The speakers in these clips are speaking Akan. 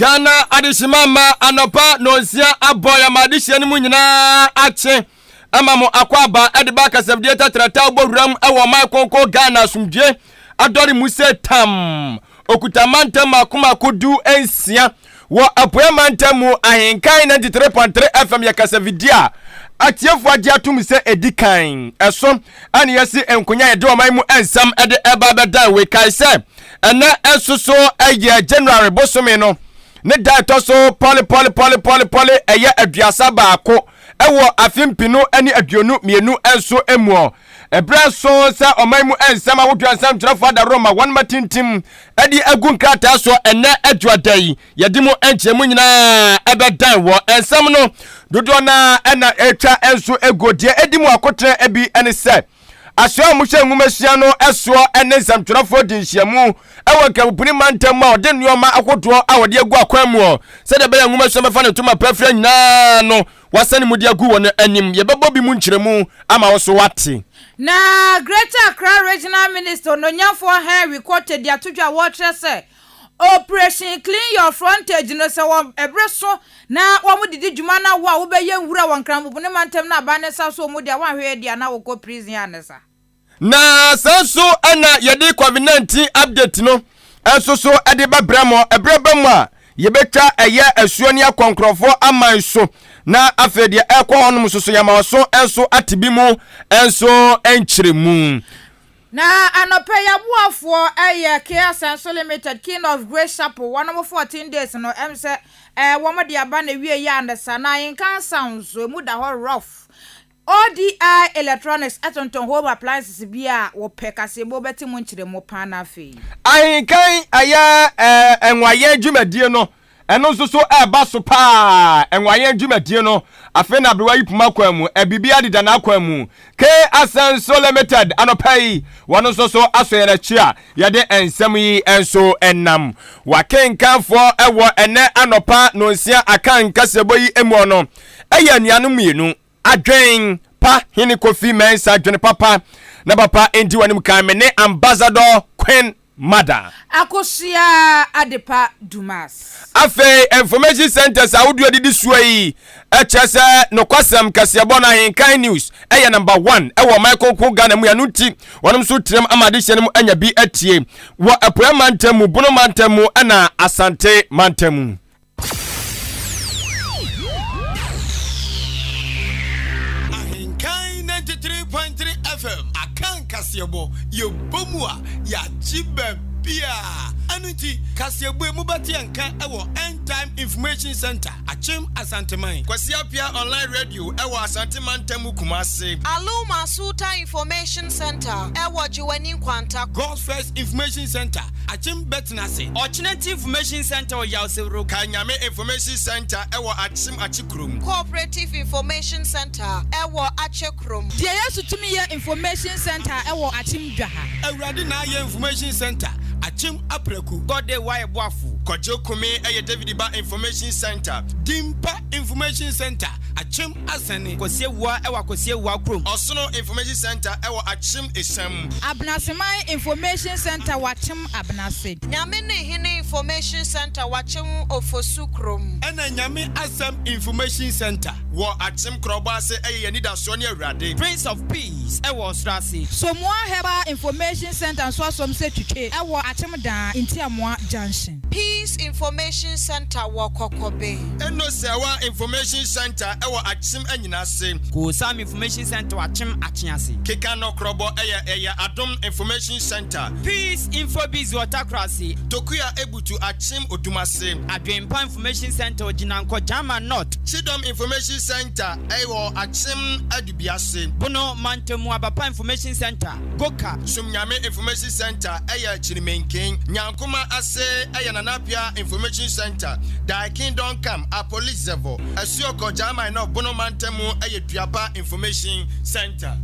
Ghana adehyema mma anɔpa nonsia abɔ yɛn ma adehyeɛ no mu nyinaa akye ama mo akɔ aba de ba akasafidie tatrata bɔ wuram wɔ ɔman konko Ghana asomdwie adɔre mu sɛ tam okuta mantam mako mako 16 wɔ apueɛ mantam mu. Ahenkan 93.3 FM yɛ kasafidie a atiefoɔ agye atom sɛ ɛdi kan ɛso ɛne yɛsi nkonya yɛde ɔman mu nsɛm ɛde ɛba bɛdan wei. Kae sɛ ɛnɛ nso so ɛyɛ January bosome no ne da ɛtɔ so pɔle pɔle pɔle pɔle pɔle ɛyɛ 31 ɛwɔ afe 2022 nso mu. Ɛberɛ so sɛ ɔman mu nsɛm ahodoɔ nsɛmtwerɛfoɔ adaro ma wɔn ma tintim ɛde agu nkrataa soɔ. Ɛnɛ adwuada yi yɛde mu nkyɛmu nyinaa ɛbɛdan wɔ nsɛm no dodoɔ naa ɛna ɛtwa nso egu. Deɛ ɛdi mu akotene bi ɛne sɛ asoa a wɔhyɛ nwomasua no ɛsoɔ ɛne nsɛmtwerɛfoɔ di nhyiamu ɛwɔ Nkramopono mantam mu a ɔde nneɛma ahodoɔ a wɔde agu akwan mu sɛdeɛ ɛbɛyɛ nwomasua bɛfa ne ntoma pɛfrɛ nyinaa no wasane mu de agu wɔn anim. Yɛbɛbɔ bi mu nkyerɛmu ama wo so wate. Na Greater Accra Regional Minister Ononyamfoɔ Henry Quartey de ato dwa a wɔrekyerɛ sɛ Operation Clean Your Frontage no, sɛ wɔ ɛberɛ so na wɔn didi dwuma na wo a wobɛyɛ nwura wɔ Nkramopono mantam na aban ne nsa so mu deɛ wɔahwɛ yɛ deɛ na wokɔ prison a ne sa. Na saa nso ɛna yɛde COVID-19 update no nso so ɛde bɛbrɛ mo. Ɛberɛ bɛ mu a yɛbɛtwa ɛyɛ asuo ne akɔ nkurɔfoɔ aman so na afei deɛ ɛkɔ hɔnom nso so yɛma so nso ate bi mu nso nkyerɛ mu. Na anɔpɛ yɛaboafoɔ ɛyɛ Kia Senso Limited, King of Grace Chapel, wɔn 14 days no sɛ wɔn de aba na wie yɛ anasa na nka sounds emu da hɔ rough. ODI Electronics ɛtontɔn home appliances bi a wɔpɛ kaseɛbɔ bɛte mu nkyerɛ mu paa na afei. Ahenkan ɛyɛ ɛnwayɛ dwumadie no ɛno nso so ɛɛba so paa. Ɛnwayɛ dwumadie no afei na aberewa yi poma kwan mu ɛbiribi adeda n'akwan mu. K Asenso Limited anɔpa yi wɔn nso so asɔ yɛn akyi a yɛde nsɛm yi nso ɛnam wakenkanfoɔ ɛwɔ ɛnɛ anɔpa nonsia akan nkasɛbɔ yi mu no ɛyɛ anuanom mmienu Adwen Pa Hene Kofi Mɛnsa dwene papa na papa nti wɔnim kan me ne Ambassador Queen Mada. Akosua Adepa Dumas. Afei information centers ahodoɔ didi soɔ yi ɛkyerɛ sɛ nokwasɛm kɛseɛbɔ no Ahenkan News ɛyɛ number one ɛwɔ ɔman kronkron Ghana mu. Yɛno nti wɔnom nso tiram ama adehyɛ no mu anya bi atie wɔ Apueɛ mantam mu, Bono mantam mu ɛna Asante mantam mu. Ahenkan 93.3 FM akan kaseɛbɔ yɛbɔ mu a yɛagye baabia. Ɛno nti kaseɛbɔ mu bɛte yɛnka ɛwɔ End Time Information Center, Akyem Asanteman. Kwasi Apia Online Radio ɛwɔ Asante mantam mu, Kumase. Aluma Suta Information Center ɛwɔ Jiwani Nkwanta. God's First Information Center, Akyem Bɛtenase. Ɔkyenati Information Center wɔ Yawsewuro. Kanyame Information Center ɛwɔ Akyem Akyekurom. Cooperative Information Center ɛwɔ Akyekurom. Deɛ Yesu Tumi Yɛ Information Center ɛwɔ Akyem Dwaha. Awurade na ayɛ Information Center, Akyem Apraku. Gɔde Wayɛ Boafo. Kɔgye Kumi ɛyɛ David Ba Information Center. Dimpa Information Center, Akyem Asɛne. Kɔsiewua ɛwɔ Akɔsiewua kurom. Ɔsono Information Center ɛwɔ Akyem Esam. Abenaseman Information Center wɔ Akyem Abenase. Nyame ne Hene Information Center wɔ Akyem Ofosu kurom. Ɛna Nyame Asɛm Information Center wɔ Akyem Korɔbɔ ase ɛyɛ yɛn nidasoɔ ne Awurade. Prince of Peace ɛwɔ ɔsoro ase. Somoa Herbal Information Center nso asom sɛ twitwe ɛwɔ Akyem Dan Ntiamoa Junction. Peace Information Center wɔ Kɔkɔbe. Enosɛwa Information Center ɛwɔ Akyem Anyinase. Kosam Information Center wɔ Akyem Akyease. Keka Nɔkorɔbɔ ɛyɛ Adom Information Center. Peace Infobiz wɔ Takorase. Tokua Ebutu, Akyem Odumase. Adwempa Information Center wɔ Gyinankɔ Jama North. Chidom Information Center ɛwɔ Akyem Adubiase. Bono Mantamu Abapa Information Center, Goka. Sumnyame Information Center ɛyɛ Kyirimenken. Nyankoma ase ɛyɛ Nanapia Information Center. Thy Kingdom Come, Apolizevo. Asuokɔ German na Bono Mantamu ɛyɛ Duapa Information Center.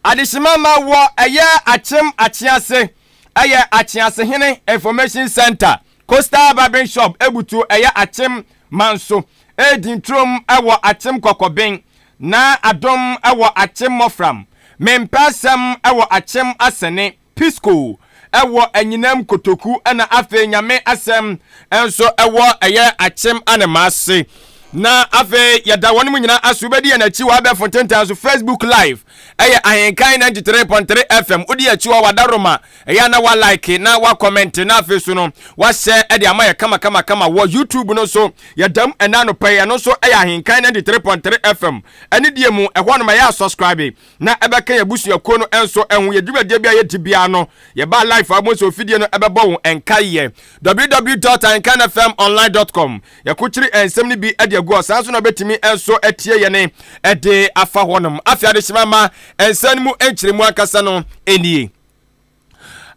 Adehyema ma wɔ ɛyɛ Akyem Akyease ɛyɛ Akyeasehene Information Center. Coastal Barbering Shop ebutu ɛyɛ Akyem Manso. Edi nturom ɛwɔ Akyem Kɔkɔben. Na Adom ɛwɔ Akyem Mɔfram. Mempɛ Asɛm ɛwɔ Akyem Asɛne. Pisco. ɛwɔ Anyinam Kotoku ɛna afei Nyame Asɛm nso ɛwɔ ɛyɛ Akyem Anemase. Na afei yɛda wɔn mu nyinaa ase. Wobɛdi yɛn akyi wɔ abɛɛfo ntentan so, Facebook Live ɛyɛ Ahenkan 93.3 FM. Wodi akyi wɔ Wadaroma, ɛyɛ na wa like na wa comment na afei so no wahyɛ ɛde ama yɛ kama kama kama. Wɔ YouTube no nso yɛdam ɛna anɔpa yi, ɛno nso ɛyɛ Ahenkan 93.3 FM. Ɛne deɛ mu ɛhɔ nom ɛyɛ subscribe na ɛbɛka yɛ busuakuo no nso ɛho. Yɛ dwumadie bi a yɛdi biara no, yɛba live a mo nso ofidie no ɛbɛbɔ wo ɛnka yɛ www.ahenkanfmonline.com. Yɛkokyiri nsɛm no bi de agu hɔ saa nso na wobɛtumi nso atie yɛne ɛde afa hɔnom. Afei adehyema ma nsɛm no mu nkyerɛmu ankasa no nie.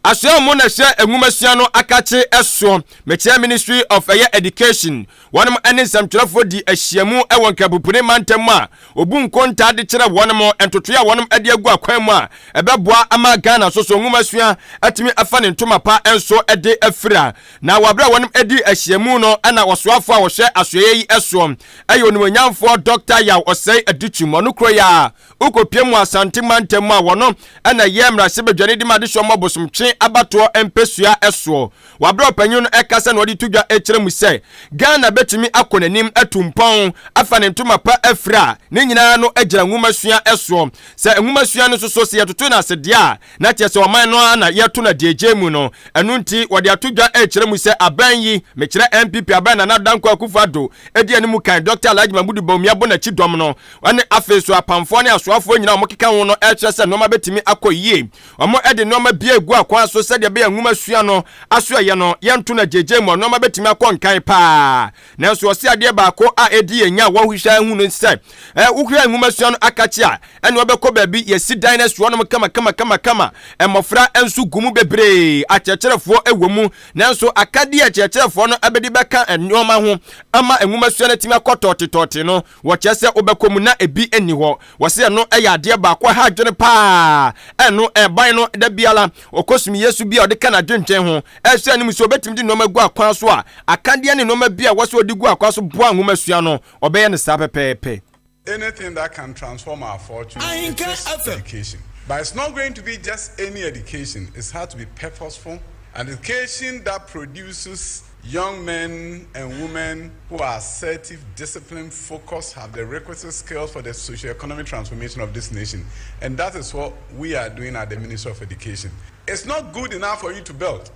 Asoa mu na hyɛ nwumasua no akakye ɛsoɔ, mekyerɛ Ministry of ɛyɛ Education, wɔnom ne nsɛmtwerɛfoɔ di ahyiamu ɛwɔ Nkrabupuni mantam mu a obu nkontaa de kyerɛ wɔnom ntotoeɛ a wɔnom de agu akwan mu a ɛbɛboa ama Ghana nso so nwumasua atumi afa ne ntoma pa nso de afira. Na wɔ abere a wɔnom di ahyiamu no, ɛna ɔsoafoɔ a wɔhwɛ asoɛeɛ yi soɔ ɛyɛ onimuonyamfoɔ Dr. Yaw Osei Adutwum, ɔno kuro yi a wokɔpie mu Asante mantam mu a wɔno ɛna ɛyɛ mmarahyɛbadwani de ma adehyɛ ɔmɔ Bosomtwe abatoɔ mpɛsua soɔ. Wɔ ɔpanyin no ɛkasa na ɔde to dwa kyerɛ mu sɛ Ghana bɛtumi akɔ n'anim atu mpɔn afa ne ntoma pa afiri a, ne nyinaa no gyina nwomasua soɔ. Sɛ nwomasua no nso so sɛ yɛtoto no ase deɛ a, na kyerɛ sɛ ɔman no ara na yɛto no agyegye mu no. Ɛno nti wɔde ato dwa kyerɛ mu sɛ aban yi, mekyerɛ NPP aban Nana Dankwa Akufo-Addo di anim kan, Dr. Alhaji Mahmudu Bawumia bɔ n'akyi dɔm no, ne afei so apamfoɔ ne asoafoɔ nyinaa a wɔkeka ho no ɛkyerɛ sɛ nneɛma bɛtumi akɔ yie. Wɔde nneɛma bi agu akwan so sɛdeɛ ɛbɛyɛ nwoma sua no asoɛyɛ no yɛnto no agyegye mu a, nneɛma bɛtumi akɔ nkan paa. Nanso ɔse adeɛ baako a ɛdi yɛn nya a wɔhwehwɛ ahu no sɛ wohwɛ nwoma sua no akakye a, ɛne wɔbɛkɔ baabi yɛsi dan no asi hɔnom kama kama kama kama, mmɔfra nso gu mu bebree, akyerɛkyerɛfoɔ wɔ mu, nanso akadeɛ a akyerɛkyerɛfoɔ no bɛde bɛka nneɛma ho ama nwoma sua no atumi akɔ tɔɔte tɔɔte no, wɔkyerɛ sɛ wobɛkɔ mu na ebi nni hɔ. Wɔsɛ ɛno yɛ adeɛ baako a ɛha adwene paa. Ɛno ɛban no da biara ɔkɔ sumiyɛ so bi a ɔde ka n'adwendwen ho ɛsɛ anim sɛ ɔbɛtumi de nneɛma gu akwan so a, akadeɛ ne nneɛma bi a wɔsɛ ɔde gu akwan so boa nwoma sua no, ɔbɛyɛ no saa pɛpɛɛpɛ. Anything that can transform our fortune it is education. But it's not going to be just any education. It's hard to be purposeful. An education that produces young men and women who are assertive, disciplined, focused, have the requisite skills for the socio-economic transformation of this nation. And that is what we are doing at the Ministry of Education. It's not good enough for you to build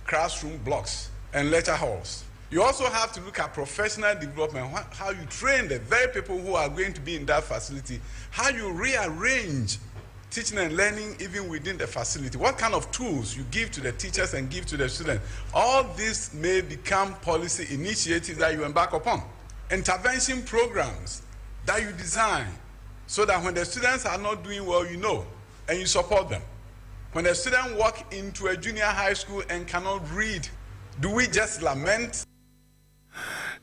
classroom blocks and lecture halls. You also have to look at professional development, how you train the very people who are going to be in that facility, how you rearrange teaching and learning even within the facility, what kind of tools you give to the teachers and give to the students. All this may become policy initiatives that you embark upon. Intervention programs that you design so that when the students are not doing well, you know, and you support them. When a student walk into a junior high school and cannot read, do we just lament?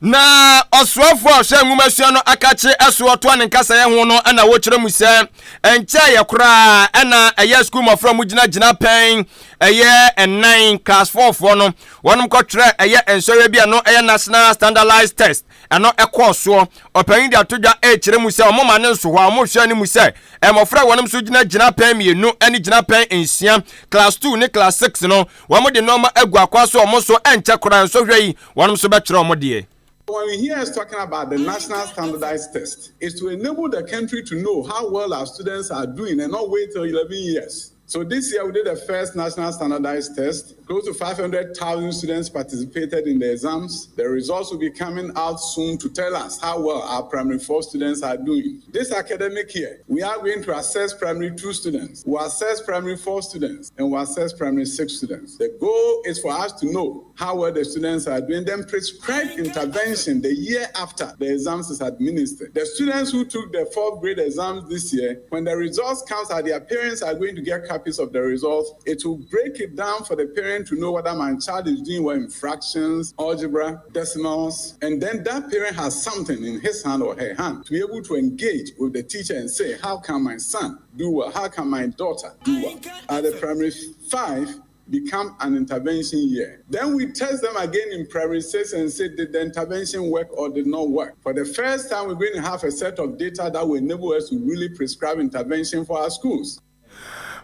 Na ɔsoafoɔ a ɔhyɛ nwomasua no akakye ɛso ɔtoa ne nkasɛeɛ ho no, ɛna wɔkyerɛ mu sɛ ɛnkyɛɛ yɛ koraa ɛna ɛyɛ sukuu mmɔfra mu gyina gyina pɛn ɛyɛ ɛnan, class 4 foɔ no, wɔnom kɔtwerɛ ɛyɛ nsɔhwɛ bi a ɛno ɛyɛ National Standardized Test. Ɛno ɛkɔɔ soɔ, ɔpanyin de ato dwa ɛrekyerɛ mu sɛ ɔmo ma ne nso hɔ a ɔmo hwɛ ne mu sɛ mmɔfra a wɔnom nso gyina gyina pɛn 2 ɛne gyina pɛn 6, class 2 ne class 6 no, wɔn de nneɛma agu akwa so. Ɔmo nso ɛnkyɛ koraa nsɔhwɛ yi wɔn nso bɛkyerɛ ɔmo deɛ. When we hear us talking about the national standardized test, is to enable the country to know how well our students are doing and not wait till 11 years. So this year we did the first national standardized test. Close to 500,000 students participated in the exams. The results will be coming out soon to tell us how well our primary four students are doing. This academic year, we are going to assess primary two students, we assess primary four students, and we assess primary six students. The goal is for us to know how well the students are doing, then prescribe intervention the year after the exams is administered. The students who took the fourth grade exams this year, when the results comes out, their parents are going to get copies of the results. It will break it down for the parent to know whether my child is doing well in fractions, algebra, decimals, and then that parent has something in his hand or her hand to be able to engage with the teacher and say, "How can my son do well? How can my daughter do well?" At the primary five, become an intervention year. Then we test them again in primary six and say, did the intervention work or did not work? For the first time, we're going to have a set of data that will enable us to really prescribe intervention for our schools.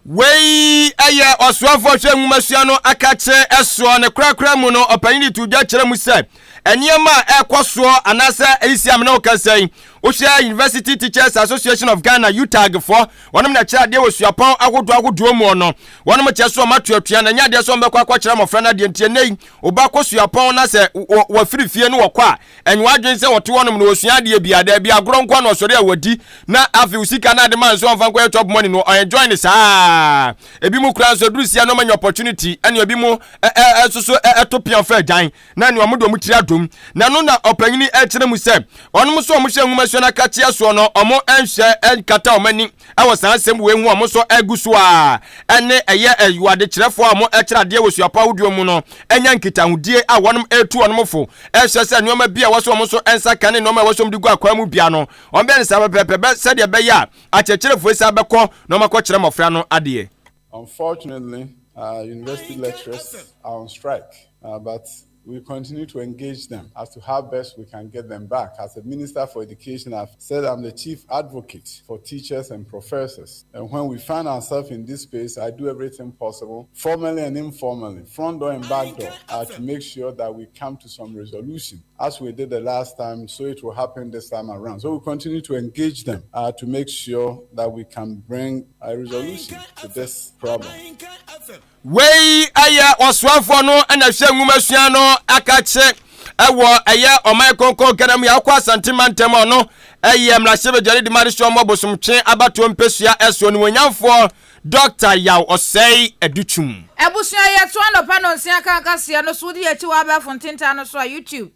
Wei yɛ ɔsoafoɔ hwɛ nwomasua no akakyere soɔ. Ne korakora mu no, ɔpanyin de to dwa kyerɛ mu sɛ nneɛma a ɛrekɔ soɔ anaasɛ ɛresi amena wo kasa yi, wohwɛ University Teachers Association of Ghana, UTAG foɔ, wɔnom na kyerɛ adeɛ wɔ suapɔn ahodoɔ ahodoɔ mu no, wɔnom kyerɛ sɛ wɔn atuatua na ɛnyɛ adeɛ sɛ wɔn bɛkɔ akɔkyerɛ mmɔfra no adeɛ. Nti ɛnnɛ yi, woba kɔ suapɔn na sɛ wɔfiri fie no wɔkɔ a, Ɛnyɛ w'adwene sɛ ɔte hɔnom na ɔsua adeɛ biara. Daabi, agorɔ nko ara na ɔsɔre a wadi, na afei wo sika no ade ma no sɛ ɔmfa nkɔyɛ chop money no, ɔenjoy no saa. Ebinom koraa nso, ɛduru sia na wɔanya opportunity, ɛne ebinom nso so ɛto pea fa agyan, na ɛne wɔn de wɔn tiri adom. Na ɛno na ɔpanyin yi ɛrekyerɛ mu sɛ, wɔnom nso a wɔhyɛ nwomasua no akakyea soɔ no, wɔn nhwɛ nkata wɔn ani wɔ saa nsɛm wei ho a wɔn nso agu so a ɛne ɛyɛ adekyerɛfoɔ a wɔkyerɛ adeɛ wɔ suapɔn ahodoɔ mu no anya nkitahodie a wɔnom ɛretu wɔnom fo ɛhwɛ sɛ nneɛma bi a ɛwɔ sɛ wɔn nso nsa ka ne nneɛma a ɛwɔ sɛ wɔn de gu akwan mu bia no wɔn bɛyɛ no saa pɛpɛɛpɛ bɛ sɛdeɛ ɛbɛyɛ a akyerɛkyerɛfoɔ yi saa bɛkɔ na wɔn akɔkyerɛ mmɔfra no adeɛ. Unfortunately, our university lecturers are on strike, but we continue to engage them as to how best we can get them back. As a minister for education, I've said I'm the chief advocate for teachers and professors. And when we find ourselves in this space, I do everything possible, formally and informally, front door and back door, to make sure that we come to some resolution, as we did the last time, so it will happen this time around. So we continue to engage them to make sure that we can bring a resolution to this problem. Wei yɛ ɔsoafoɔ no na hwɛ nwomasua no akakye ɛwɔ ɛyɛ ɔman kronkron Ghana mu. Yɛakɔ Asante mantam a ɔno ɛyɛ mmarahyɛbadwani de ma adesoa mmɔ Bosomtwe abatoɔ mpesua ɛsoɔ nimuonyamfoɔ Dɔkta Yaw Ɔsɛe Adutwum. Abusua yɛto anɔpa nonsia ka kaseɛ no so wodi akyi wɔ abɛɛfo ntentan no so a YouTube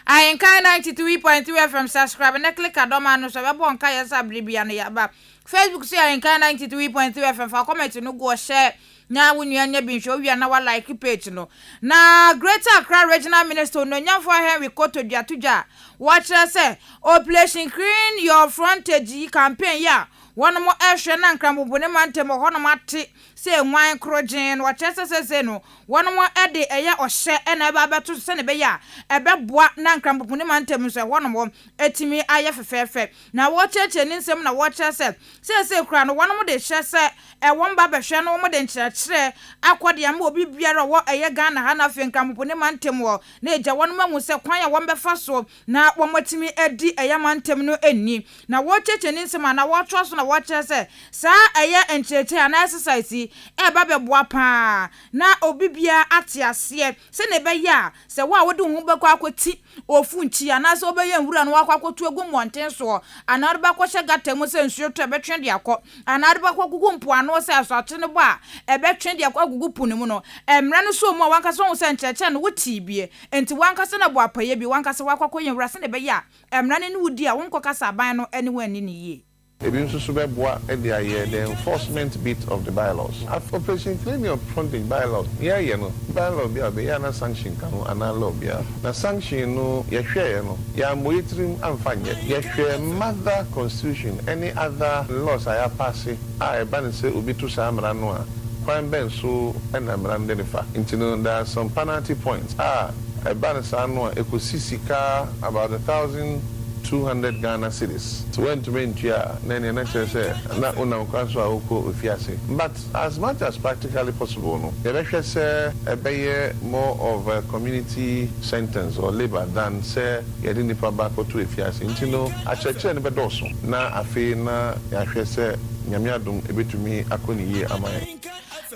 Ahenkan 93.3 FM subscribe na click adɔma no so ɛbɛbɔ nkaeɛ sɛ abere bia no yɛaba. Facebook so yɛ Ahenkan 93.3 FM fa comment no gu hɔ share na wo nua nya bi nhwɛ owia na wa like page no. Na Greater Accra Regional Minister Onuonyamfoɔ Henry Koto Duatodwa a wɔkyerɛ sɛ Operation Clean Your Frontage yi campaign yi a wɔnom ɛhwɛ na Nkramobo ne mantam wɔ hɔnom ate sɛ nguan korogyenn no wɔkyerɛ sɛ seesei no wɔnom de ɛyɛ ɔhyɛ na ɛba abɛto so sɛnea ɛbɛyɛ a ɛbɛboa na Nkramobo ne mantam nso ɛhɔnom atumi ayɛ fɛfɛɛfɛ. Na wɔrekyerɛkyerɛ ne nsɛm na wɔrekyerɛ sɛ seesei koraa no wɔnom de hyɛ sɛ wɔn ba bɛhwɛ no wɔn de nkyerɛkyerɛ akɔ de ama obi biara a ɔwɔ ɛyɛ Ghana ha na afei Nkramopo ne mantam hɔ na agya wɔnom ahu sɛ kwan a wɔn bɛfa so na wɔn atumi adi ɛyɛ mantam no nni. Na wɔrekyerɛkyerɛ ne nsɛm anaa wɔretoa so na wɔrekyerɛ sɛ saa ɛyɛ nkyerɛkyerɛ anaa exercise yi ɛreba bɛboa paa na obi biara ate aseɛ sɛnea ɛbɛyɛ a sɛ wo a wode wo ho bɛkɔ akɔti ofu nkyi anaasɛ wobɛyɛ nwura no woakɔ akɔto agu mmɔnten soɔ anaa wode bɛakɔhyɛ gata mu sɛ nsuo tɔ a ɛbɛtwe de akɔ anaa wode bɛakɔ agugu mpoano sɛ asɔakye no bɔ a ɛbɛtwe de akɔ agugu po no mu no, mmara no sɔ mu a w'ankasa woahu sɛ nkyerɛkyerɛ no wotee bie enti w'ankasa na bɔ apaeɛ bi w'ankasa woakɔ akɔyɛ nwura sɛdeɛ ɛbɛyɛ a mmara no ne wo di a wonkɔka sɛ aban no ne wo anni no yie. Ebi nso so bɛboa de ayɛ the enforcement bit of the bylaws. Af Operation Clean Your Frontage bylaws, yɛreyɛ no, bylaw bi a wɔbɛyɛ a na sanction ka ho anaa law biara. Na sanction no yɛhwɛeɛ no, yɛammɔ yɛ tirim amfa nyɛ. Yɛhwɛɛ mother constitution ne other laws a yɛapaase a ɛba no sɛ obi to saa mmara no a, kwan bɛn so na mmara no de no fa. Nti no there are some penalty points a ɛba no saa no a ɛkɔsi sika about a 1,200 Ghana cedis. Sɛ woantumi antua a, na ɛneɛ na kyerɛ sɛ na wonam kwan so a wokɔ ofiase. But as much as practically possible no, yɛbɛhwɛ sɛ ɛbɛyɛ more of a community sentence or labour than sɛ yɛde nnipa ba akɔto afiase. Nti no, akyerɛkyerɛ no bɛdɔɔso na afei na yɛahwɛ sɛ Nyame adom ɛbɛtumi akɔ ne yie ama yɛn.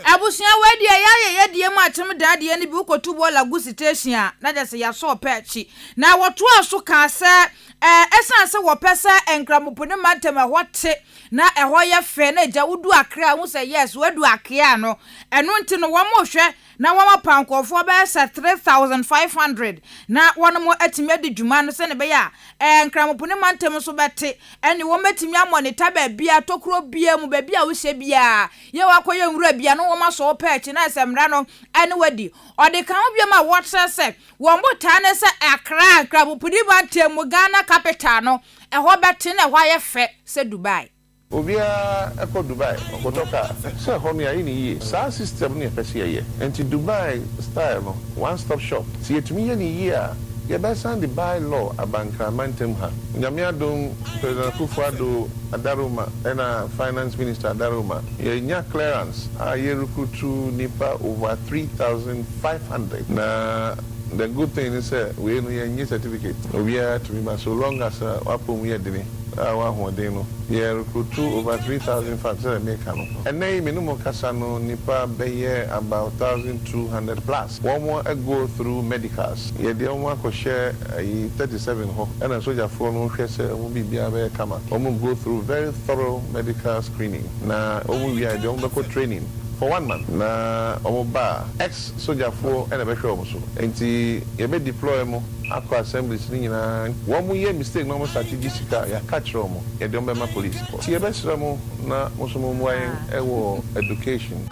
Abusua wei deɛ yɛayɛ yɛdeɛ mu akyem daa deɛ no bi wokɔtu bɔɔla gu station a na kyerɛ sɛ yɛasɔ ɔpɛ akyi. Na wɔtoaa so kaa sɛ Ɛsiane sɛ wɔpɛ sɛ Nkramopo ne mantam ɛhɔ te na ɛhɔ yɛ fɛ na agya wodu Accra a wohu sɛ yes woadu Accra no, ɛno nti no wɔhwɛ na wɔapa nkurɔfoɔ bɛyɛ sɛ 3,500 na wɔn atumi adi dwuma no sɛdeɛ ɛbɛyɛ a Nkramopo ne mantam nso bɛte ɛne wɔbɛtumi amɔnita baabiara, tokuro biara mu, baabi a wohyɛ biara, yɛ wakɔyɛ nwura biara na wɔn asɔ wo pɛɛkye na ayɛ sɛ mmara no ɛne wadi. Ɔde ka ho biom a wɔkyerɛ sɛ Wɔn botae ne sɛ Accra, Nkramoponin mantam mu, Ghana capital no, ɛhɔ bɛte na ɛhɔ ayɛ fɛ sɛ Dubai. Obiara kɔ Dubai ɔkɔtɔ car sɛ ɛhɔ no yɛayɛ no yie. Saa system no yɛpɛ sɛ yɛyɛ. Nti Dubai style no, one stop shop, sɛ yɛtumi yɛ no yie a, Yɛbɛsan de by law aba Nkran mantam ha. Nyame adom President Akufo Addo Adaroma ɛna Finance Minister Adaroma yɛnya clearance a yɛ recruit nnipa over 3500 na the good thing ne sɛ wei no yɛnnye certificate obiara tumi ba so long as w'apɔw mu yɛ dene a w'ahoɔden no yɛ recruit over 3500 sɛdeɛ meka no ɛnɛ yi me ne mo kasa no nnipa bɛyɛ about 1200 plus. Wɔn go through medicals. Yɛde wɔn akɔhyɛ ayi 37 hɔ ɛna sogyafoɔ no hwɛ sɛ wɔn biribiara bɛyɛ kama. Wɔn go through very thorough medical screening na wɔn wie a yɛde wɔn bɛkɔ training for one month na wɔn ba a ex sogyafoɔ ɛna ɛbɛhwɛ wɔn so. Nti yɛbɛ deploy mo akɔ assemblies no nyinaa. Wɔn yɛ mistake na wɔn start gye sika a yɛaka akyerɛ wɔn yɛde wɔn bɛma police. Nti yɛbɛsrɛ mo na mo nso mo mmoa yɛn ɛwɔ education.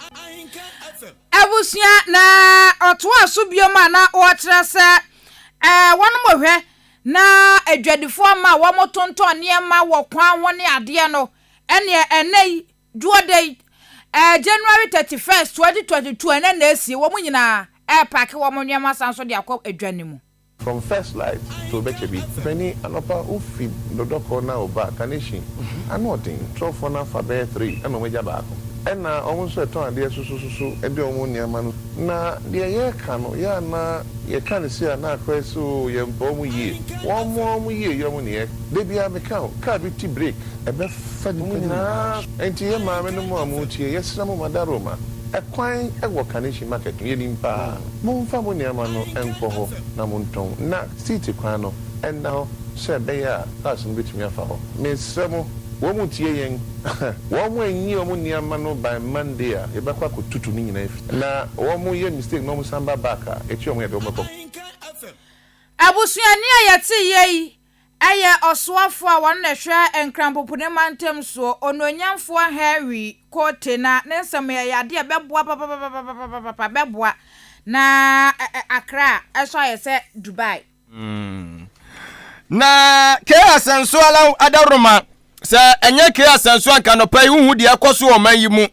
Abusua, na ɔtoaa so bio ma na ɔkyerɛ sɛ ɛɛ wɔnom hwɛ na adwadifoɔ ma wɔn tontɔn nneɛma wɔ kwan ho ne adeɛ no ɛneɛ ɛnɛ yi duoda yi ɛɛ January 31st 2022 ɛnɛ na esie wɔn nyinaa ɛɛpake wɔn nneɛma san so de akɔ adwa no mu. From first light to bɛkyɛ bi Panin anɔpa wo fi dodɔkɔ na wo ba Kaneshie ano ɔden trɔfoɔ no afa bɛyɛ three ɛna ɔmo agya baako ɛna ɔmo nso ɛtɔn adeɛ sosososo ɛde ɔmo nneɛma no na deɛ yɛka no yɛ a na yɛka no sei a na akɔyɛ sɛ oo yɛmpɛ ɔmo yie wɔn mo ɔmo yie yɛ ɔmo neɛ da biara meka o car bi ti break ɛbɛfa nnipa nyinaa so. Enti yɛ maame nom a moretie, yɛsrɛ mo Madaroma, ɛkwan wɔ Kaneshie market no, yɛnim paa. Momfa mo nneɛma no nkɔ hɔ na montɔn, na siiti kwan no nna hɔ sɛ ɛbɛyɛ a cars no bɛtumi afa hɔ. Mesrɛ mo, wɔn tie yɛn, wɔn anyi wɔn nneɛma no by Monday a, yɛbɛkɔ akɔtutu ne nyinaa afi. Na wɔn yɛ mistake na wɔn san ba back a, yɛkye wɔn yɛde wɔn bɛkɔ. Abusuani a yɛte yɛ yi Ɛyɛ ɔsoafoɔ a ɔno na ɛhwɛ Nkrampopone mantam soɔ, Onuonyamfoɔ Henry Quartey na ne nsɛm yi ɛyɛ adeɛ a ɛbɛboa papapapapapapa, ɛbɛboa na Accra nso ayɛ sɛ Dubai. Na K Asɛnso ala adaworoma sɛ ɛnyɛ K Asɛnso anka nɔpa yi wohu deɛ ɛkɔ so wɔ ɔman yi mu.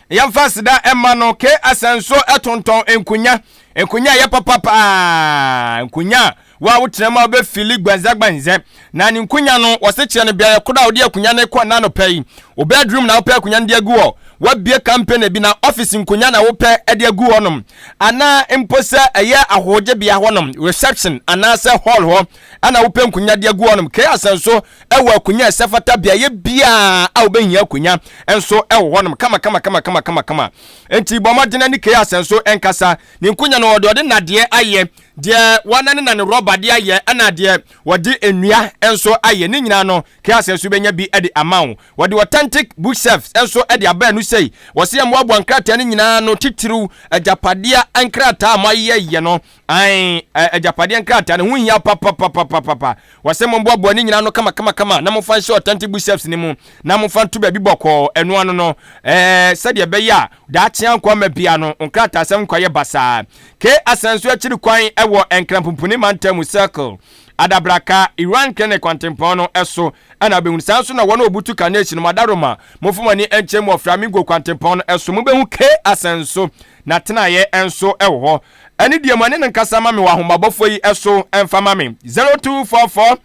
Yɛmfa aseda ɛma no K Asɛnso ɛtontɔn nkonya nkonya ɛyɛ papa paa nkonya a wo a wotena mu a wobɛfili gbanzagbanzɛ na ne nkonya no wɔse kyerɛ no beaeɛ korɔ a wode akonya no kɔ na anɔpa yi wo bedroom na wopɛ akonya no de agu hɔ wabie company bi na office nkonya na wopɛ de agu hɔnom anaa mpo sɛ ɛyɛ ahogyebea hɔnom reception anaasɛ hall hɔ ana wopɛ nkonya de agu hɔnom K Asɛnso ɛwɔ akonya ɛsɛ fata beaeɛ biara a wobɛhia akonya nso ɛwɔ hɔnom kama kama kama kama kama kama enti bɔ mmɔden ne K Asɛnso nkasa ne nkonya no ɔde ɔde nadeɛ ayɛ deɛ wɔananenane rɔba de ayɛ ɛna deɛ wɔde nnua nso ayɛ ne nyinaa no K Asɛnso bɛnya bi de ama wo wɔde authentic bookshelves nso de aba ɛno sei wɔsɛ yɛ mmoaboa nkrataa no nyinaa no titiriw agyapadeɛ nkrataa a moayɛyɛ no Ae, agyapadeɛ nkrataa no ho hia papapapapapa. Wɔsɛ momboaboa ne nyinaa no kamakamakama na momfa nhyɛ authentic bookshelves no mu na momfa nto baabi bɔkɔɔ. Ɛno ano no, ɛɛ, sɛdeɛ ɛbɛyɛ a daakye ankɔ ama bia no, nkrataasɛm nkɔyɛ basaa. K. Asanso akyiri kwan wɔ Nkran-Pumpuni Mantam mu Circle, Adabraka, Iran Clinic kwantempɔn no so na wobɛhunu. Saa nso na wɔn a wɔbutu Carnation no, Madaroma, momfa mo ani nkyerɛ mu wɔ Flamingo kwantempɔn no so. Mobɛhu K. Asanso n'atenaeɛ nso wɔ hɔ. Ɛne deɛ mo ɛne no nkasa ma me wɔ ahomabɔfoɔ yi so mfa ma me 0244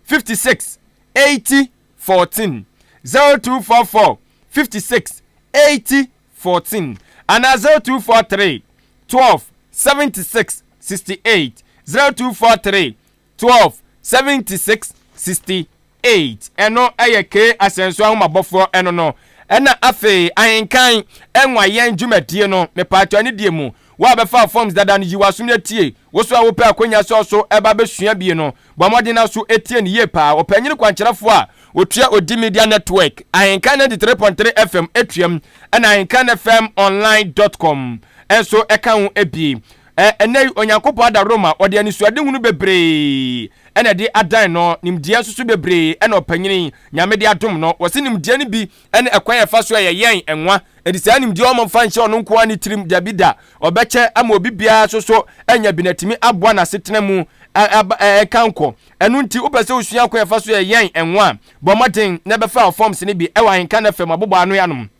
56 80 14 0244 56 80 14 anaa 0243 12 76 68 0243 12 76 68 Ɛno yɛ K Asɛnso Ahomabɔfoɔ ɛno no. Ɛna afei Ahenkan Ɛnwa Yɛn dwumadie no, mepaatɔ anidie mu, wo a bɛfaa forms dada no yi w'asom na tie, wo so a wopɛ akwanya sɛ ɔso ɛba bɛsua bie no, bɔ mmɔden na so tie no yie paa. Ɔpanyini kwankyerɛfoɔ a ɔtua Odi Media Network, Ahenkan 93.3 FM tuam, ɛna Ahenkan FM Online dot com nso ɛka ho bie. Ɛ, ɛnnɛ yi, Onyankopɔn ada Roma, ɔde anisoadehunu bebree na ɛde adan no, nimdeɛ nso so bebree na ɔpanyin Nyame de adom no. Wɔse nimdeɛ no bi ne ɛkwan a ɛfa so a yɛyɛn nwa. Enti saa nimdeɛ ɔmma mfa nhyɛ ɔno nko ara ne tirim, dabi da, ɔbɛkyɛ ama obi biara nso so anya bi na atumi aboa n'asetena mu ɛka nkɔ. Ɛno nti, wopɛ sɛ wosua kwan a ɛfa so yɛyɛn nwa a, bɔ mmɔden na bɛfa forms no bi wɔ Ahenka no FM abobɔano anom.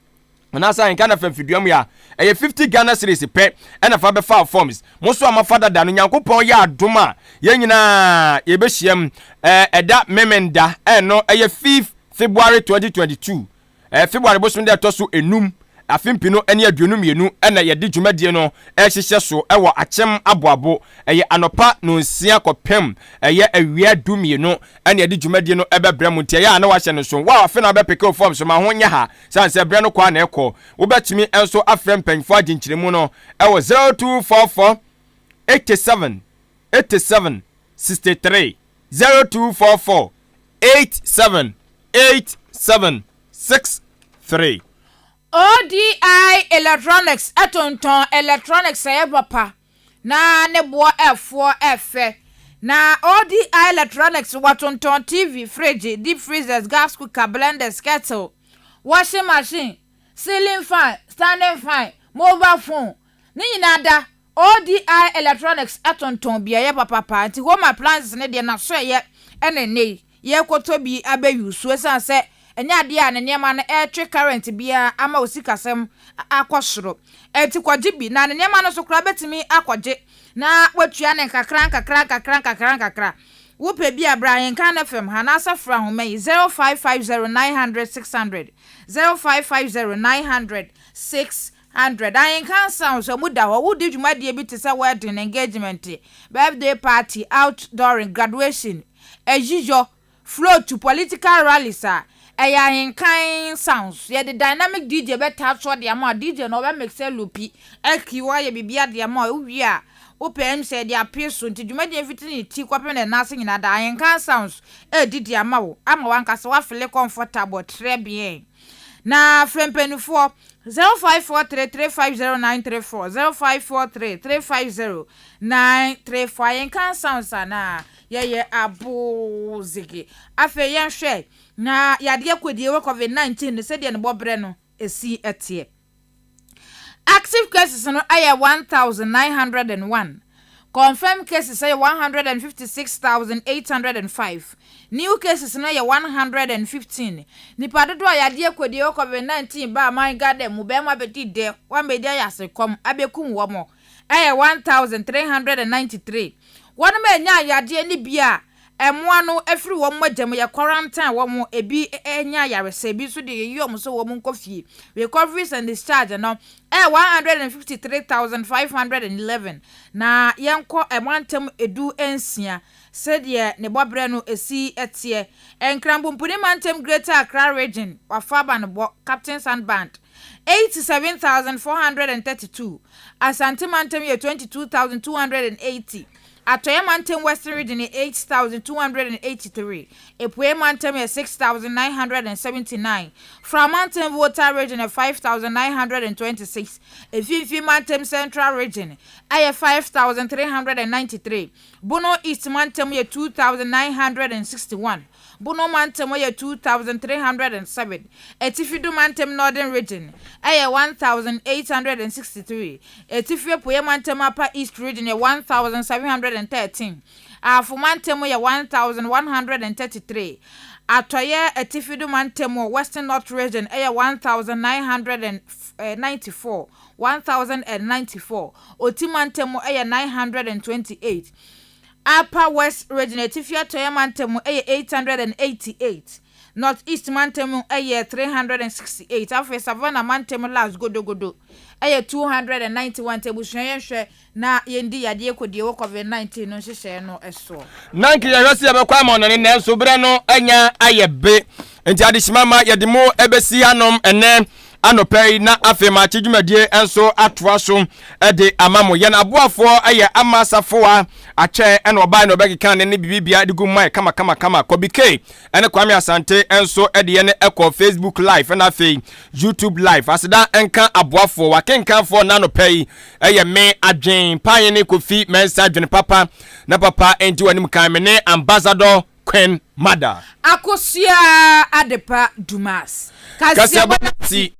Anaasɛ ahenka na fa mfidua mu a, ɛyɛ 50 Ghana cedis pɛ ɛna fa bɛfa forms. Mo nso a moafa dada no, Nyankopɔn yɛ adom a, yɛn nyinaa yɛbɛhyiam ɛda Memenda, ɛno ɛyɛ 5th February 2022. February bosom da ɛtɔ so enum, afe mpenu ne 22 ɛna yɛde dwumadie no ɛrehyehyɛ so ɛwɔ Akyem Aboabo. Ɛyɛ anɔpa nonsia kɔpem ɛyɛ awia 12 ɛna yɛde dwumadie no ɛbɛbrɛ mo, nti ɛyɛ a na wahyɛ no so. Wo a afe na wobɛpeke wo forms ma ho nyɛ ha, sane sɛ berɛ no kɔ a na ɛkɔ. Wobɛtumi nso afrɛ mpanyinfoɔ agye nkyerɛmu no ɛwɔ 0244 87 87 63, 0244 87 87 63. ODI Electronics tontɔn electronics a ɛyɛ papa na ne boɔ ɛfoɔ ɛfɛ. Na ODI Electronics wɔtontɔn TV, fridge, deep freezers, gas cooker, blenders, kettle, washing machine, ceiling fan, standing fan, mobile phone. Ne nyinaa da ODI Electronics tontɔn bi a ɛyɛ papapa, nti home appliances ne deɛ n'aso ɛyɛ ɛna ɛnɛ yi yɛrekɔtɔ bi abɛyi so, ɛsiane sɛ ɛnyɛ adeɛ a ne nneɛma no ɛretwe current biara ama o sikasɛm akɔ soro. Ɛnti kɔgye bi na ne nneɛma no so koraa bɛtumi akɔgye na watua ne nkakra nkakra nkakra nkakra nkakra. Wopɛ bi a, bra Ahenkan no fam ha anaasɛ fra ahoma yi: 0550 900 600, 0550 900 600. Ahenkan Sounds ɔmu da hɔ. Wodi dwumadie bi te sɛ wedding, engagement, birthday party, outdooring, graduation, ɛyiyɔ, float, political rallies a, ɛyɛ Ahenkan Sounds. Yɛde dynamic DJ bɛta soɔ de ama a DJ na ɔbɛ mix lupi ɛki wɔayɛ biribi ade ama a wowie a wopɛ m sɛ yɛde apee so. Nti dwumadie mfiti ne ti kɔpem ne nan ase nyinaa da Ahenkan Sounds ɛredidi ama wo ama wankasa wafeel comfortable très bien. Na frɛ mpanimfoɔ 0543350934, 0543350934. Ahenkan Sounds anaa yɛyɛ abozege. Afei yɛnhwɛ na yadeɛ kɔdie wɔ COVID-19 no, sɛdeɛ ne bɔberɛ no esi ɛteɛ. Active cases no ɛyɛ 1901, confirmed cases ɛyɛ 156,805, new cases no yɛ 115. Nipa dodoɔ a yadeɛ kɔdie wɔ COVID-19 ba aman Ghana mu bɛrima bɛdi dɛ wɔn bɛdi ayɛ asekɔm abɛkum wɔn ɛyɛ 1393. Wɔn a anya yadeɛ no bi a ɛmoa no afiri wɔn mogya mu yɛ quarantine wɔn, ebi anya ayaresa, ebi nso de yɛyi wɔn so wɔn nkɔ fie. Recoveries and discharge no ɛyɛ 153,511. Na yɛnkɔ ɛmantam 16 sɛdeɛ ne bɔberɛ no esi ɛteɛ. Nkranpomponi mantam, Greater Accra Region, wafa aba no bɔ Captain Sandband 87,432. Asante mantam yɛ 22,280. Atɔeɛ mantam, Western Region yɛ 8283. Epue mantam yɛ 6979. Fra mantam, Volta Region yɛ 5926. Efifi mantam, Central Region ɛyɛ 5393. Bono East mantam yɛ 2961. Bono mantam yɛ 2307. Atifi mantam, Northern Region ɛyɛ 1863. Atifi Apueɛ mantam, Upper East Region yɛ 1713. Ahafo mantam yɛ 1133. Atɔyɛ Atifi do mantam wɔ Western North Region ɛyɛ 1994, 1094. Oti mantam ɛyɛ 928. Upper West Region, Atifi Atɔyɛ mantam ɛyɛ 888. North East mantam ɛyɛ 368. Afei Savannah mantam last godogodo ɛyɛ 291. Nti abusua, yɛnhwɛ na yɛndi yadeɛ kɔdie wɔ COVID-19 no nhyehyɛeɛ no ɛsoɔ. Na nka yɛhwɛ sɛ yɛbɛkɔ ama ɔnane, nanso berɛ no anya ayɛ be, nti adehyema ma yɛde mo ɛbɛsi hanom ɛnɛ anɔpɛ yi, na afei maakye dwumadie nso atoa so de ama mo. Yɛn aboafoɔ yɛ Ama Asafoa Akyɛ, ɛna ɔbaa na ɔbɛkeka ne ne bibibia de gu mmae kama kama kama. Kɔbi K ɛne Kwame Asante nso de yɛn ɛkɔ Facebook Live ɛna afei YouTube Live. Aseda nka aboafoɔ. Wakenkanfoɔ n'anɔpɛ yi ɛyɛ me Adwen Paayɛ ne Kofi Mɛnsa Adwene Papa na papa nti wɔ anim kan me ne Ambassador Queen Mada Akosua Adepa Dumas. Kaseɛbɔ ti.